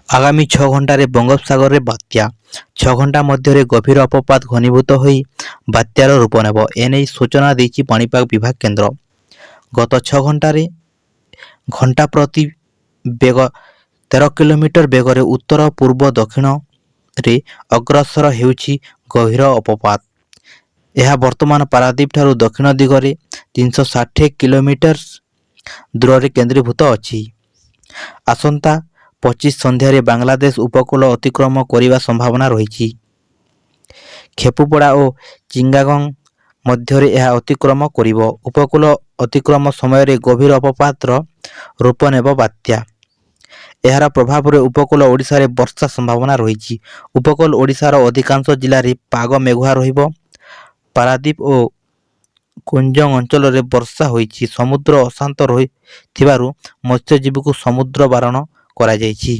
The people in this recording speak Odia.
ଆଗାମୀ 6 ଘଣ୍ଟାରେ ବଙ୍ଗୋପସାଗରରେ ବାତ୍ୟା। 6 ଘଣ୍ଟା ମଧ୍ୟରେ ଗଭୀର ଅବପାତ ଘନୀଭୂତ ହୋଇ ବାତ୍ୟାର ରୂପ ନେବ। ଏନେଇ ସୂଚନା ଦେଇଛି ପାଣିପାଗ ବିଭାଗ କେନ୍ଦ୍ର। ଗତ 6 ଘଣ୍ଟାରେ ଘଣ୍ଟା ପ୍ରତି ବେଗ 13 କିଲୋମିଟର ବେଗରେ ଉତ୍ତର ପୂର୍ବ ଦକ୍ଷିଣରେ ଅଗ୍ରସର ହେଉଛି ଗଭୀର ଅବପାତ। ଏହା ବର୍ତ୍ତମାନ ପାରାଦ୍ୱୀପ ଠାରୁ ଦକ୍ଷିଣ ଦିଗରେ 360 କିଲୋମିଟର ଦୂରରେ କେନ୍ଦ୍ରୀଭୂତ ଅଛି। ଆସନ୍ତା 25 ସନ୍ଧ୍ୟାରେ ବାଂଲାଦେଶ ଉପକୂଳ ଅତିକ୍ରମ କରିବା ସମ୍ଭାବନା ରହିଛି। ଖେପୁପଡ଼ା ଓ ଚିଟାଗଙ୍ଗ ମଧ୍ୟରେ ଏହା ଅତିକ୍ରମ କରିବ। ଉପକୂଳ ଅତିକ୍ରମ ସମୟରେ ଗଭୀର ଅବପାତର ରୂପ ନେବ ବାତ୍ୟା। ଏହାର ପ୍ରଭାବରେ ଉପକୂଳ ଓଡ଼ିଶାରେ ବର୍ଷା ସମ୍ଭାବନା ରହିଛି। ଉପକୂଳ ଓଡ଼ିଶାର ଅଧିକାଂଶ ଜିଲ୍ଲାରେ ପାଗ ମେଘୁଆ ରହିବ। ପାରାଦ୍ୱୀପ ଓ କୁଞ୍ଜଙ୍ଗ ଅଞ୍ଚଳରେ ବର୍ଷା ହୋଇଛି। ସମୁଦ୍ର ଅଶାନ୍ତ ରହିଥିବାରୁ ମତ୍ସ୍ୟଜୀବୀଙ୍କୁ ସମୁଦ୍ର ବାରଣ କରାଯାଇଛି।